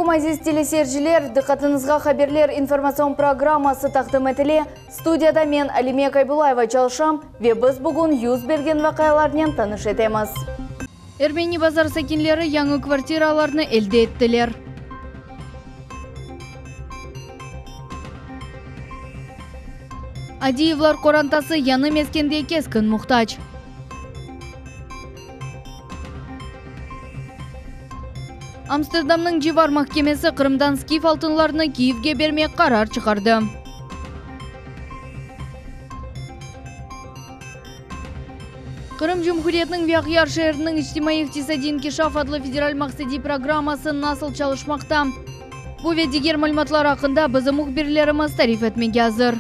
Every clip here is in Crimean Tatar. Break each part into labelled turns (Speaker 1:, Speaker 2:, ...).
Speaker 1: aleyküm, aziz teleseyirciler! Diqqatıñızğa Haberler informatsion programması taqdim etile. Studiyada men, Alime Kaybulayeva çalışam ve biz bugün yüz bergen vaqialarnen tanış etemiz. Ermeni Bazar sakinleri yañı kvartiralarnı elde ettiler. Adiyevlar qorantası yañı meskende keskin muhtac. Amsterdamnıñ civar mahkemesi Qırımdan skif altınlarını Kiyevge bermek qarar çıqardı. Qırım Cumhuriyetiniñ ve Aqyar şeeriniñ içtimaiy-iqtisadiy inkişaf adlı federal maqsadiy programması nasıl çalışmaqta? Bu ve diger malümatlar aqqında bizim mühbirlerimiz tarif etmege azır.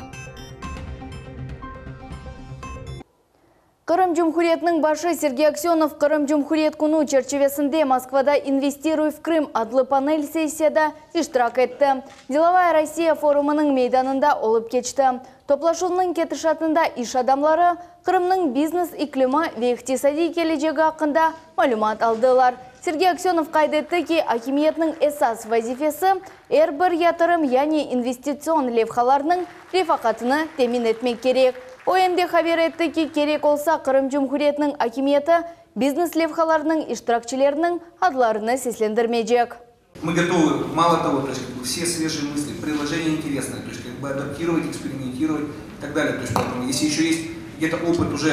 Speaker 1: Qırım Cumhuriyetiniñ başı Sergey Aksönov Qırım Cumhuriyet Künü çerçivesinde Moskvada İnvestiruy v Krım adlı panel sessiyada iştirak etti. Delovaya Rossiya forumınıñ meydanında olıp keçti. Toplaşuvnıñ ketişatında iş adamları Qırımnıñ biznes iklimi ve iqtisadiy kelecegi aqqında malümat aldılar. Sergey Aksönov qayd etti ki, akimiyetniñ esas vazifesi, er bir yatırım, yani investitsion levhalarnıñ refaqatını temin etmek kerek. O em de haber etti ki, kerek olsa, Qırım Cumhuriyetiniñ akimiyeti biznes levhalarınıñ iştirakçileriniñ adlarını seslendirmeycek.
Speaker 2: Мы готовы, мало того, то есть как бы все свежие мысли, предложения интересные, то есть как бы адаптировать, экспериментировать и так далее. То есть поэтому, если еще есть где-то опыт уже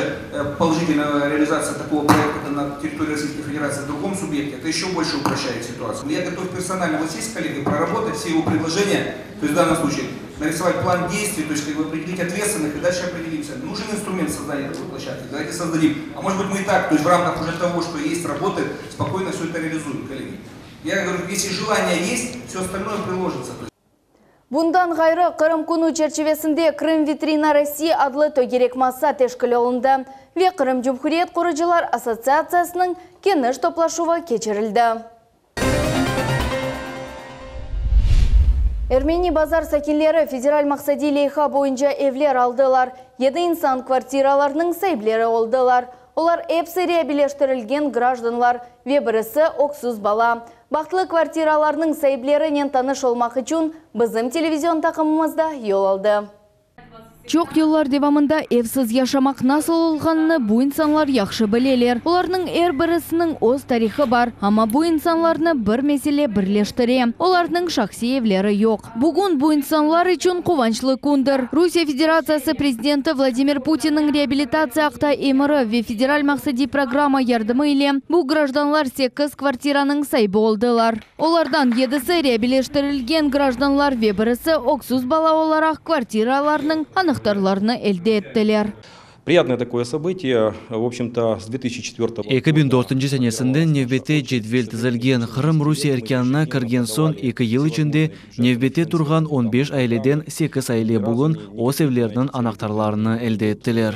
Speaker 2: положительной реализации такого проекта на территории Российской Федерации в другом субъекте, это еще больше упрощает ситуацию. Я готов персонально вот сесть с коллегой, проработать все его предложения, то есть в данном случае нарисовать план действий, то есть как бы определить ответственных и дальше определимся. Нужен инструмент создания такой площадки, давайте создадим. А может быть мы и так, то есть в рамках уже того, что есть, работает, спокойно все это реализуем, коллеги. Я говорю, если желание есть, все остальное приложится.
Speaker 1: Bundan ğayrı, Qırım künü çerçivesinde Krım vitrina Rossii adlı tögerek masa teşkil olundı ve Qırım Cumhuriyet qurucılar assotsiatsiyasınıñ keniş toplaşuvı keçirildi. Ermeni Bazar sakinleri federal maqsadiy leyha boyunca evler aldılar. Yedi insan kvartiralarnıñ saipleri oldılar. Olar episi reabileştirilgen grajdanlar ve birisi öksüz bala. Bahtlı kvartiralarnıñ saiplerinen tanış olmaq içün bizim televizion taqımımız da yol aldı. Çoq yıllar devamında evsiz yaşamaq nasıl olğanını bu insanlar yahşı bileler. Olarnıñ er birisiniñ öz tarihı bar, amma bu insanlarnı bir mesele birleştire, olarnıñ şahsiy evleri yoq. Bugün bu insanlar içün quvançlı kündir. Rusiye Federatsiyası prezidenti Vladimir Putinniñ reabilitatsiya aqta emiri ve federal maqsadiy programma yardımı ile bu grajdanlar sekiz kvartiranıñ saibi oldılar. Olardan yedisi reabiliştirilgen grajdanlar ve birisi öksüz bala olaraq kvartiralarnıñ anahtarlarını elde ettiler.
Speaker 3: Priyatnoye takoye sobıtiye, v obşem-to, s 2004
Speaker 4: 2004 senesinden nevbette cedvel tizilgen. Qırım Rusiye erkânına kirgen soñ eki yıl içinde nevbette turğan on beş aileden sekiz aile bugün öz evleriniñ anahtarlarını elde ettiler.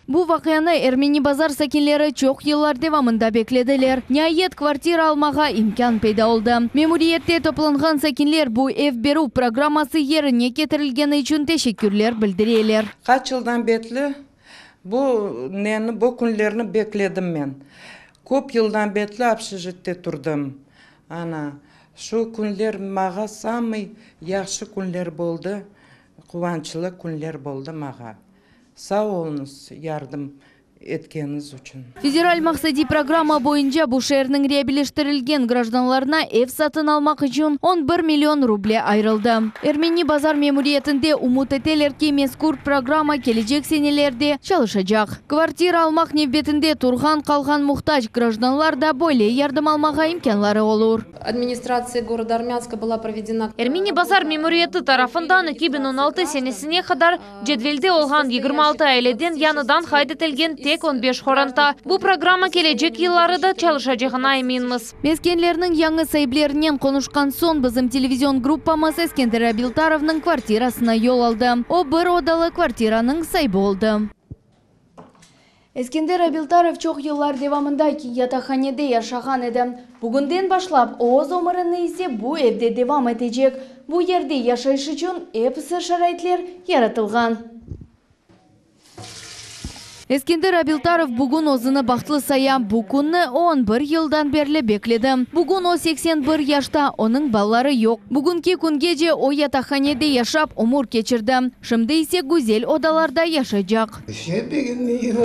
Speaker 1: Bu vaqianı Ermeni Bazar sakinleri çoq yıllar devamında beklediler. Niayet, kvartira almağa imkân peyda oldı. Memuriyette toplanğan sakinler bu ev berüv programması yerine ketirilgeni içün teşekkürler bildireler.
Speaker 5: Qaç yıldan betli bu neni, bu künlerni bekledim men. Köp yıldan betli obşejitte turdım. Ana, şu künler mağa samıy yahşı künler boldı, quvançlı künler boldı mağa. Sağ oluñız yardım etkeniñiz içün.
Speaker 1: Federal maqsadiy programma boyunca bu şeerniñ reabiliştirilgen grajdanlarına ev satın almaq içün on bir million ruble ayırıldı. Ermeni Bazar memuriyetinde ümüt eteler ki, mezkür programma kelecek senelerde çalışacaq. Kvartira almaq nevbetinde turğan qalğan muhtac grajdanlar da böyle yardım almağa imkânları olur.
Speaker 6: Administratsiya goroda Armyanska была provedena.
Speaker 7: Ermeni Bazar memuriyeti tarafından 2016 senesine qadar Cedvelde olğan 26 aileden yañıdan qayd etilgen tek on beş qoranta. Bu programma kelecek yılları da çalışacağına eminmiz.
Speaker 1: Meskenlerniñ yañı saiplerinen qonuşqan soñ bizim televizion gruppamız Eskender Abiltarovnıñ kvartirasına yol aldı. O, bir odalı kvartiranıñ saibi oldı. Eskender Abiltarov çoq yıllar devamında yataqhanede yaşağan edi. Bugünden başlap o öz ömürini ise bu evde devam etecek. Bu yerde yaşayış içün episi şaraitler yaratılğan. Eskender Abiltarov bugün özüni bahtlı saya. Bu künni o on bir yıldan berli bekledi. Bugün o 81 yaşta, onıñ balaları yoq. Bugünki küngece o yataqhanede yaşap ömür keçirdi. Şimdi ise güzel odalarda yaşaycaq.
Speaker 8: Şey begenmeyim,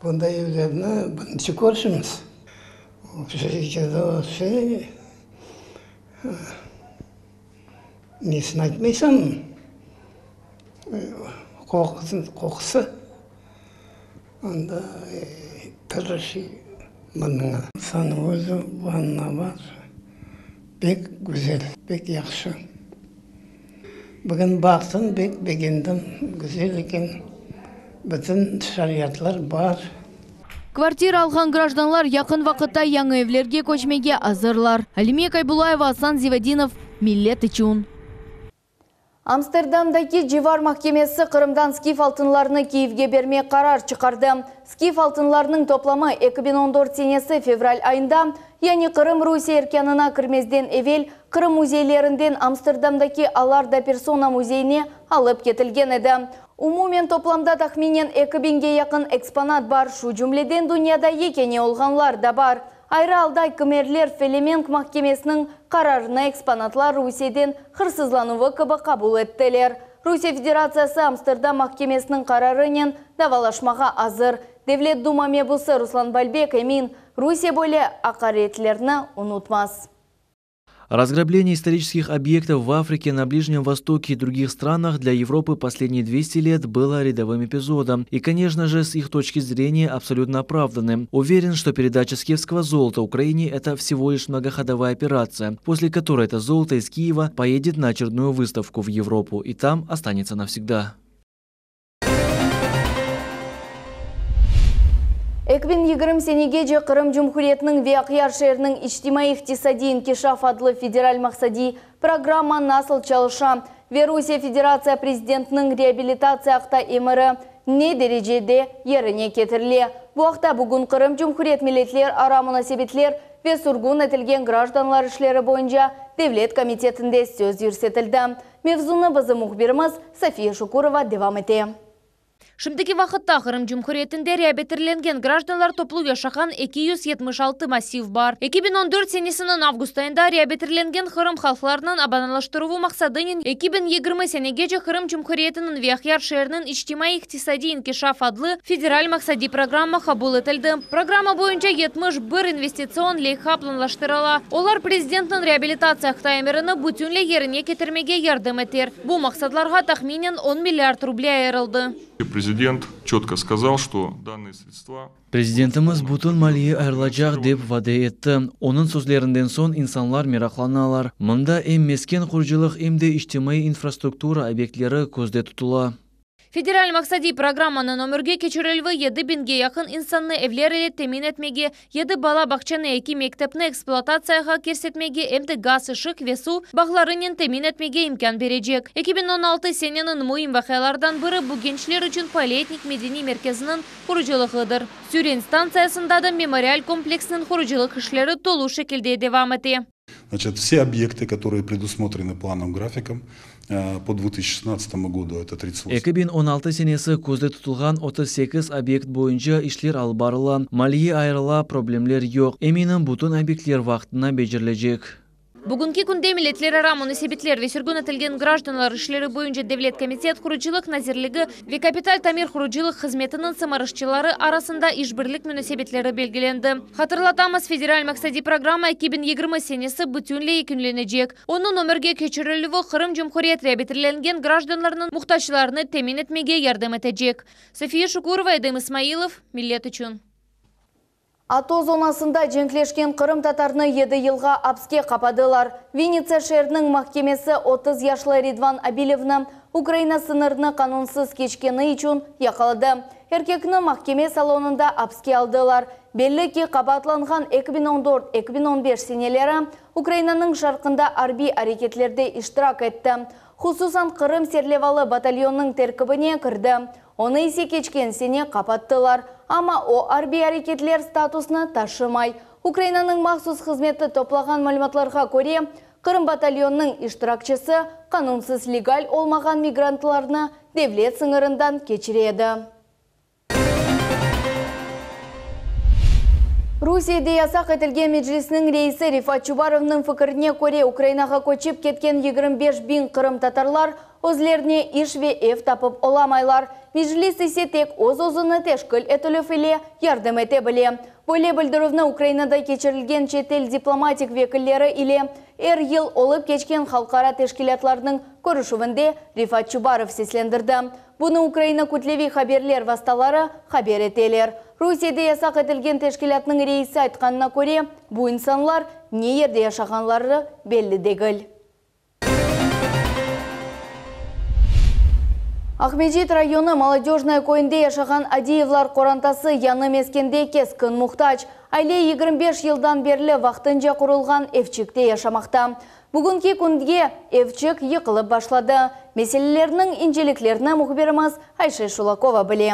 Speaker 8: bunday evlerni birinci körüşimiz. Общежитиеде şey, nesini aytmaysan, qoqusı, anda tiri şey murnıña. Sanuzel, vanna bar, pek güzel, pek yahşı. Bugün baqtım, pek begendim, güzel eken, bütün şariyatlar bar.
Speaker 1: Kvartira alğan grajdanlar yaqın vaqıtta yañı evlerge köçmege azırlar. Alime Kaybulayeva, Asan Zivadinov, Millet içün. Amsterdamdaki civar mahkemesi Qırımdan skif altınlarını Kiyevge bermek qarar çıqardı. Skif altınlarınıñ toplamı 2014 senesi fevral ayında, yani Qırım Rusiye erkânına kirmezden evel, Qırım müzeylerinden Amsterdamdaki Allarda Persona müzeyine alıp ketilgen edi. Umumen toplamda tahminen 2000-ge yaqın eksponat bar, şu cümleden dünyada yekâne olğanlar da bar. Ayrı alda kimerler Felemenk mahkemesiniñ qararını eksponatlar Rusiyeden hırsızlanuvı kibi qabul ettiler. Rusiye Federatsiyası Amsterdam mahkemesiniñ qararınen davalaşmağa azır. Devlet Duma mebusı Ruslan Balbek emin, Rusiye böyle aqaretlerni unutmaz.
Speaker 4: Разграбление исторических объектов в Африке, на Ближнем Востоке и других странах для Европы последние 200 лет было рядовым эпизодом. И, конечно же, с их точки зрения абсолютно оправданным. Уверен, что передача скифского золота Украине – это всего лишь многоходовая операция, после которой это золото из Киева поедет на очередную выставку в Европу и там останется навсегда.
Speaker 1: 2020 senegece Qırım Cumhuriyetiniñ ve Aqyar şeeriniñ içtimaiy-iqtisadiy inkişaf adlı federal maqsadiy programma nasıl çalışa ve Rusiye Federatsiya Prezidentiniñ reabilitatsiya aqta emiri ne derecede yerine ketirile? Bu aqta bugün Qırım Cumhuriyet milletlerara munasebetler ve sürgün etilgen grajdanlar işleri boyunca devlet komitetinde söz yürsetildi. Mevzunı bizim mühbirimiz Safiye Şukurova devam ete.
Speaker 7: Şimdiki vaqıtta Qırım Cumhuriyetinde reabilitirlengen grajdanlar toplu yaşağan 276 massiv bar. 2014 senesiniñ avgust ayında reabilitirlengen Qırım halqlarınıñ abadanlaştıruvı maqsadınen 2020 senegece Qırım Cumhuriyetiniñ ve Aqyar şeeriniñ içtimaiy-iqtisadiy inkişaf adlı federal maqsadiy programma qabul etildi. Programma boyunca 71 investitsion leyha planlaştırıla. Olar Prezidentniñ reabilitatsiya aqta emirini bütünley yerine ketirmege yardım eter. Bu maqsadlarğa tahminen 10 milliard ruble ayırıldı.
Speaker 9: Президент четко сказал, что данные средства...
Speaker 4: Prezidentimiz bütün maliye ayırılacaq dep vade etti. Onıñ sözlerinden soñ insanlar meraqlanalar. Mında em mesken qurucılıq, em de içtimaiy infrastruktura obyektleri közde tutula.
Speaker 7: Federal maqsadiy programmanıñ ömürge keçirilüvi 7000-ge yaqın insannı evler ile temin etmege, 7 bala bağçanı, 2 mektepni ekspluatatsiyağa kirsetmege, em de gaz, ışıq ve suv bağlarınen temin etmege imkân berecek. 2016 seneniñ müim vaqialardan biri bu gençler içün Polietnik medeniy merkeziniñ qurucılığıdır. Süren stantsiyasında da memorial kompleksiniñ qurucılıq işleri tolu şekilde devam ete.
Speaker 10: Значит, все объекты, которые предусмотрены планом графиком по 2016 году, это 38.
Speaker 4: 2016 senesi közde tutulğan 38 obyekt boyunca işler alıp barıla. Maliye ayırıla, problemler yoq. Eminim, bütün obyektler vaqtında becerilecek.
Speaker 7: Bugünki künde milletlerara munasebetler ve sürgün etilgen grajdanlar işleri boyunca devlet komitet, Qurucılıq nazirligi ve kapital tamir qurucılıq hızmetiniñ sımarışçıları arasında işbirlik munasebetleri belgilendi. Hatırlatamız, federal maqsadiy programma 2020 senesi bütünley yekünlenecek. Onıñ ömürge keçirilüvi Qırım Cumhuriyet reabilitirlengen grajdanlarınıñ muhtaclarını temin etmege yardım etecek. Safiye Şukurova, Edem İsmailov, Millet içün.
Speaker 1: ATO zonasında cenkleşken qırımtatarnı 7 yılğa apske qapadılar. Vinnitsa şeeriniñ mahkemesi 30 yaşlı Ridvan Abilevni Ukraina sıñırını qanunsız keçkeni içün yaqaladı. Erkekni mahkeme salonında apske aldılar. Belli ki, qabaatlanğan 2014-2015 seneleri Ukrainanıñ şarqında arbiy areketlerde iştirak etti. Hususan Qırım serlevalı batalyonınıñ terkibine kirdi. Onı ise keçken sene qapattılar. Amma o arbiy areketler statusını taşımay. Ukrainanıñ mahsus hızmeti toplağan malümatlarğa köre, Qırım batalyonınıñ iştirakçisi qanunsız legal olmağan migrantlarnı devlet sıñırından keçire edi. Rusiyede yasaq etilgen Meclisniñ reisi Refat Çubarovnıñ fikirine köre, Ukrainağa köçip ketken 25 biñ qırımtatarlar özlerine iş ve ev tapıp olamaylar. Meclis ise tek öz-özüni teşkil etilüv ile yardım ete bile. Böyle bildirüvni Ukrainada keçirilgen çetel diplomatik vekilleri ile er yıl olıp keçken halqara teşkilâtlarnıñ körüşüvinde Refat Çubarov seslendirdi. Bunı Ukraina kütleviy haberler vastaları haber eteler. Rusiyede yasaq etilgen teşkilâtnıñ reisi aytqanına köre, bu insanlar ne yerde yaşağanları belli degil. Aqmescit rayonı Molodejnoye köyünde yaşağan Adiyevlar qorantası yañı meskende keskin muhtac. Aile 25 yıldan berli vaqtınca qurulğan evçikte yaşamaqta. Bugünki künge evçik yıqılıp başladı. Meselelerniñ inceliklerini mühbirimiz Ayşe Şulakova bile.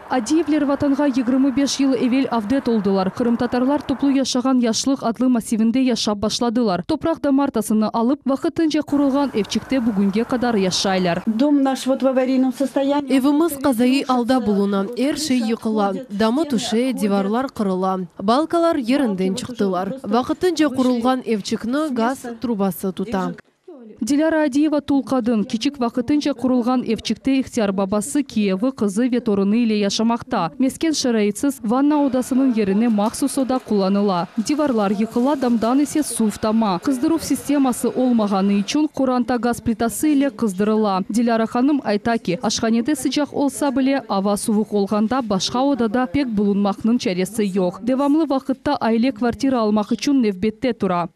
Speaker 11: Adiyevler vatanğa 25 yıl evel avdet oldılar. Qırımtatarlar toplu yaşağan Yaşlıq adlı massivinde yaşap başladılar. Topraq damartasını alıp, vaqtınca qurulğan evçikte bugünge qadar yaşaylar.
Speaker 12: Дом наш вот в аварийном состоянии.
Speaker 13: Evimiz qazaiy alda buluna. Er şey yıqıla. Damı tüşe, divarlar qırıla. Balkalar yerinden çıqtılar. Vaqtınca qurulğan evçikni gaz trubası tuta.
Speaker 11: Dilara Adiyeva tul qadın, kiçik vaqtınca qurulğan evçikte ihtiyar babası, kiyevi, qızı ve torunı ile yaşamaqta. Mesken şaraitsiz vanna odasınıñ yerine mahsus oda qullanıla. Divarlar yıqıla, damdan ise suv tama. Qızdıruv sisteması olmağanı içün qoranta gaz plitası ile qızdırıla. Dilara hanım ayta ki, aşhanede sıcaq olsa bile, ava suvuq olğanda başqa odada pek bulunmaqnıñ çaresi yoq. Devamlı vaqıtta aile kvartira almaq içün nevbette tura.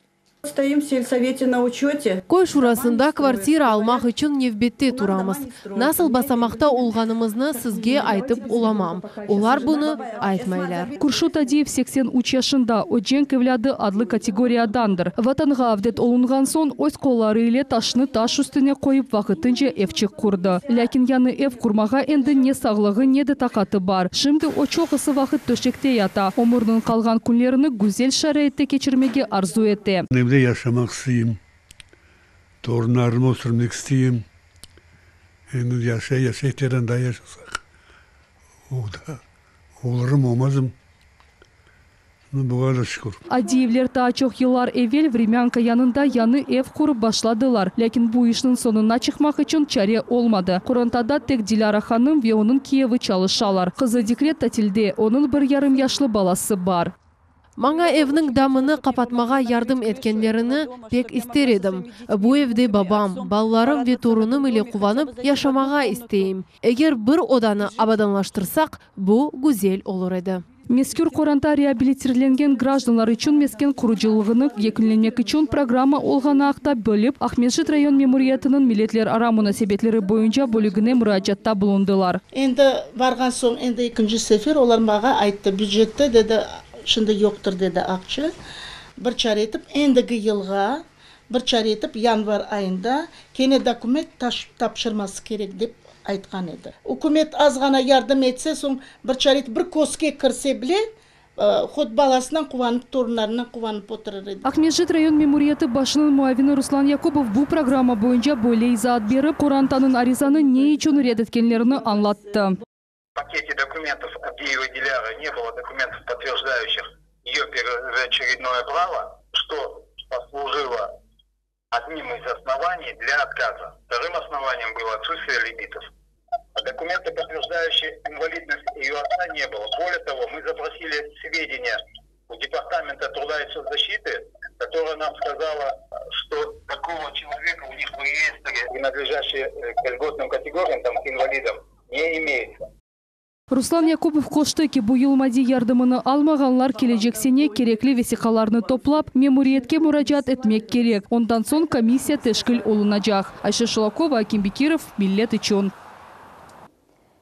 Speaker 12: Стоим в сельсовете на учете.
Speaker 13: Köy şurasında kvartira almaq içün nevbette turamız. Nasıl basamaqta olğanımıznı sizge aytıp olamam. Olar bunı aytmaylar.
Speaker 11: Kurşut Adiyev 83 yaşında, o cenk evlâdı adlı kategoriyadandır. Vatanğa avdet olunğan soñ öz qolları ile taşnı taş üstüne qoyıp vaqtınca evçik qurdı. Lâkin yañı ev qurmağa endi ne sağlığı ne de taqatı bar. Şimdi o çoqusı vaqıt töşekte yata. Ömürniñ qalğan künlerini güzel şaraitte keçirmege arzu ete.
Speaker 14: Evde yaşamaq isteyim. Torunlarımı östürmek isteyim. Endi yaşay yaşay terende yaşasaq. O da olurım olmazım. Buğa da şükür.
Speaker 11: Adiyevler daa çoq yıllar evel Vremyanka yanında yañı ev qurıp başladılar. Lâkin bu işniñ soñuna çıqmaq içün çare olmadı. Qorantada tek Dilara hanım ve onıñ kiyevi çalışalar. Qızı dekret tatilde, onıñ bir yarım yaşlı balası bar.
Speaker 13: Maña evniñ damını qapatmağa yardım etkenlerini pek ister edim. Bu evde babam, balalarım ve torunım ile quvanıp yaşamağa isteyim. Eger bir odanı abadanlaştırsaq, bu güzel olur edi.
Speaker 11: Mezkür qoranta reabilitirlengen grajdanlar içün mesken qurucılığını yekünlemek içün programma olğanı aqta bilip, Aqmescit rayon memuriyetiniñ milletlerara munasebetleri boyunca bölügine muracaatta bulundılar.
Speaker 15: Endi barğan soñ, endi ekinci sefer olar maña ayttı, bücette dedi, şimdi yoqtır dedi aqça. Bir çare etip, endigi yılğa bir çare etip, yanvar ayında kene dokument tapşırması kerek dep aytqan edi. Ükümet az ğana yardım etse, soñ bir çare etip, bir közge kirse bile, hot balasınan quvanıp, torunlarınan quvanıp oturır edi.
Speaker 11: Aqmescit rayon memuriyeti başınıñ muavini Ruslan Yakubov bu programma boyunca böyle izaat berip, qorantanıñ arizanı ne içün red etkenlerini añlattı.
Speaker 16: В пакете документов Абдеевой Диляры не было документов, подтверждающих ее первоочередное право, что послужило одним из оснований для отказа. Вторым основанием было отсутствие лимитов. А документы, подтверждающие инвалидность ее отца, не было. Более того, мы запросили сведения у Департамента труда и соцзащиты, которая нам сказала, что такого человека у них в реестре, принадлежащие к льготным категориям, там, к инвалидам, не имеется.
Speaker 11: Ruslan Yakubov qoştı ki, bu yıl maddiy yardımını almağanlar kelecek sene kerekli vesiqalarnı toplap, memuriyetke muracaat etmek kerek. Ondan soñ komissiya teşkil olunacaq. Ayşe Şulakova, Akim Bekirov, Millet içün.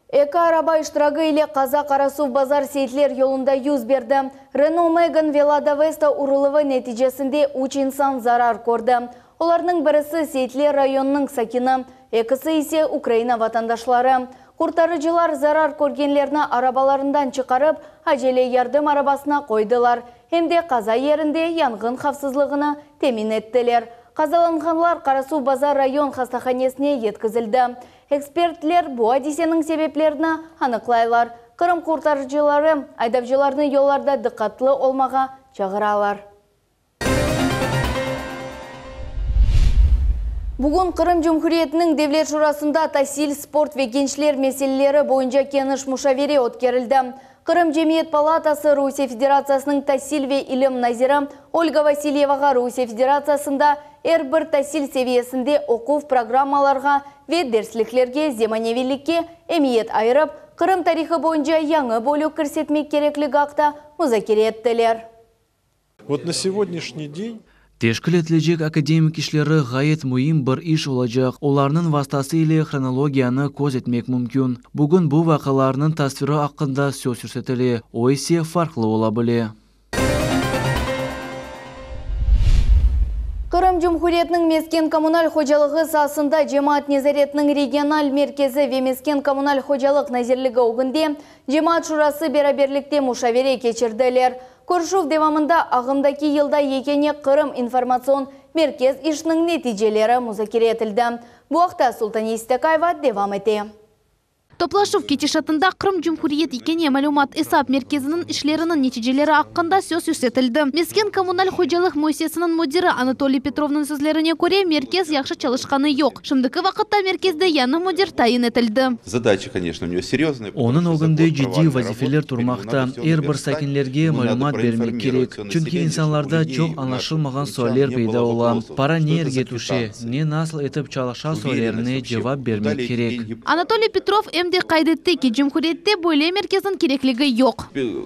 Speaker 1: Eki araba iştiragi ile qaza Qarasuvbazar Seyitler yolunda yüz berdi. Renault Megane ve Lada Vesta uruluvı neticesinde 3 insan zarar kördi. Olarnıñ birisi Seyitler rayonınıñ sakini, ekisi ise Ukraina vatandaşları. Qurtarıcılar zarar körgenlerni arabalarından çıqarıp, acele yardım arabasına qoydılar. Em de qaza yerinde yanğın havfsızlığını temin ettiler. Qazalanğanlar Qarasuvbazar rayon hastahanesine yetkizildi. Ekspertler bu adiseniñ sebeplerini aniqlaylar. Qırım qurtarıcıları aydavcılarnı yollarda diqqatlı olmağa çağıralar. Bugün Qırım Cumhuriyetiniñ Devlet Şurasında tasil, sport ve gençler meseleleri boyunca keniş muşavere ötkerildi. Qırım Cemiyet palatası Rusiye Federatsiyasınıñ tasil ve ilim naziri Olga Vasilyevağa Rusiye Federatsiyasında er bir tasil seviyesinde oquv programmalarğa ve dersliklerge zemaneviylikke emiyet ayırıp, Qırım tarihı boyunca yañı bölük kirsetmek kerekligi aqta muzakere ettiler.
Speaker 9: Vot na segodnâşniy deñ.
Speaker 4: Teşkil etilecek akademik işleri ğayet müim bir iş olacaq, olarnıñ vastası ile hronologiyanı köz etmek mümkün. Bugün bu vaqialarnıñ tasviri aqqında söz yürsetile, o ise farqlı ola bile.
Speaker 1: Qırım Cumhuriyetiniñ mesken-kommunal hocalığı saasında cemaat nezaretiniñ regional merkezi ve mesken-kommunal hocalıq nazirligi ögünde Cemaat şurası beraberlikte muşavere keçirdiler. Körüşüv devamında ağımdaki yılda Yekâne Qırım informatsion merkez işiniñ neticeleri muzakere etildi. Bu aqta Sultaniye İstakayeva devam ete.
Speaker 7: Toplaşuv ketişatında Qırım Cumhuriyet Yekâne malümat esap merkeziniñ işleriniñ neticeleri aqqında söz yürsetildi. Mesken-kommunal hocalıq müessisesiniñ müdiri Anatoliy Petrovnıñ sözlerine köre, merkez yahşı çalışqanı yoq. Şimdiki vaqıtta merkezde yañı müdir tayin etildi.
Speaker 17: Zadaçı, koneçno, u nego seryoznoye,
Speaker 4: Onıñ ögünde ciddiy vazifeler turmaqta, er bir sakinlerge malümat bermek kerek, çünki insanlarda çoq añlaşılmağan sualler peyda ola, para ne yerge tüşe, ne nasıl etip çalışa suallerine cevap bermek kerek.
Speaker 7: Anatoliy Petrov em de qayd etti ki, cumhuriyette böyle merkezniñ kerekligi yoq.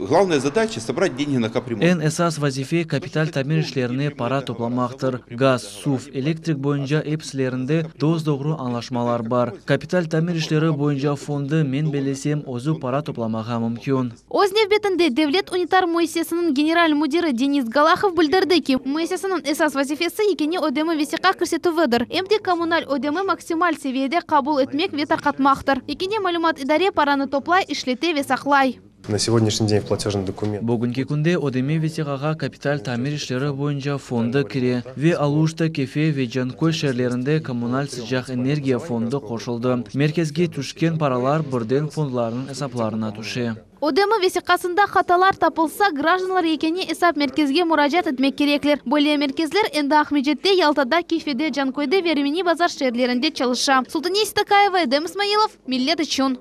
Speaker 17: Glavnaya zadaça, sobrat dengi na kapremont.
Speaker 4: Eñ esas vazife, kapital tamir işlerine para toplamaqtır. Gaz, suv, elektrik boyunca episilerinde dos-doğru añlaşmalar bar. Kapital tamir işleri boyunca fondı, men bellesem, özü para toplamağa mümkün.
Speaker 7: Öz nevbetinde Devlet unitar müessisesiniñ general müdiri Denis Galahov bildirdi ki, müessiseniñ esas vazifesi yekâne ödeme vesiqa kirsetüvidir, em de kommunal ödeme maksimal seviyede qabul etmek ve tarqatmaqtır. Yekâne malümat idare paranı toplay, işlete ve saqlay.
Speaker 18: Na segodnâşniy deñ v platejnıy dokument.
Speaker 4: Bugünki künde ödeme vesiqağa kapital tamir işleri boyunca fondı kire ve Aluşta, Kefe ve Canköy şeerlerinde kommunal sıcaq energiya fondı qoşuldı. Merkezge tüşken paralar birden fondlarnıñ esaplarına tüşe.
Speaker 7: Ödeme vesiqasında hatalar tapılsa, grajdanlar yekâne esap merkezge muracaat etmek kerekler. Böyle merkezler endi Aqmescitte, Yaltada, Kefede, Canköyde ve Rimeni Bazar şeerlerinde çalışa. Sultaniye Seytakayeva, Edem İsmailov, Millet içün.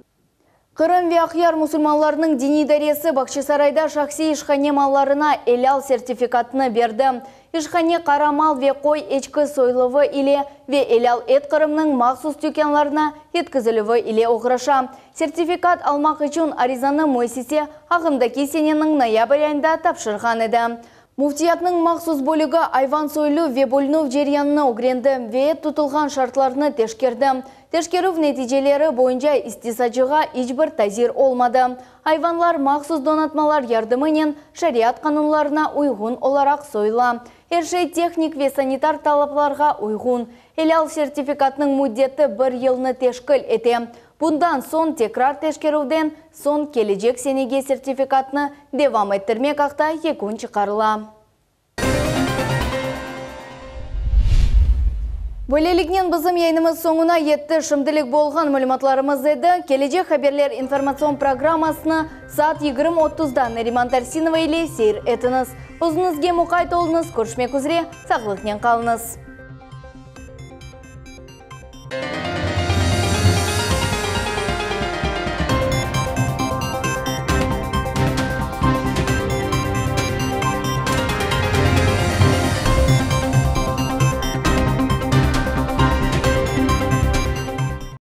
Speaker 1: Qırım ve Aqyar musulmanlarınıñ diniy idaresi Bağçasarayda şahsiy işhane mallarına elâl sertifikatını berdi. İşhane qara mal ve qoy eçki soyuluvı ile ve elâl et Qırımnıñ mahsus tükânlarına yetkizilüvi ile oğraşa. Sertifikat almaq içün arizanı müessise ağımdaki seneniñ noyabr ayında tapşırğan edi. Müftiyatnıñ mahsus bölügi ayvan soyuluv ve bölünüv ceryanını ögrendi ve et tutulğan şartlarnı teşkerdi. Teşkerüv neticeleri boyunca istisacığa iç bir tazir olmadı. Ayvanlar mahsus donatmalar yardımınen şariat qanunlarına uyğun olaraq soyula. Er şey tehnik ve sanitar talaplarğa uyğun. Elâl sertifikatınıñ müddeti bir yılnı teşkil ete. Bundan soñ tekrar teşkerüvden soñ kelecek senege sertifikatnı devam ettirmek aqta yekün çıqarıla. Böyleliknen bizim yayınımız soñuna yetti. Şimdilik bu olğan malümatlarımız edi. Kelecek haberler informatsion programmasını saat 20:30-da Nariman Tarsinova ile seyir etiñiz. Özüñizge muqayt oluñız, körüşmek üzre, sağlıqnen qalıñız.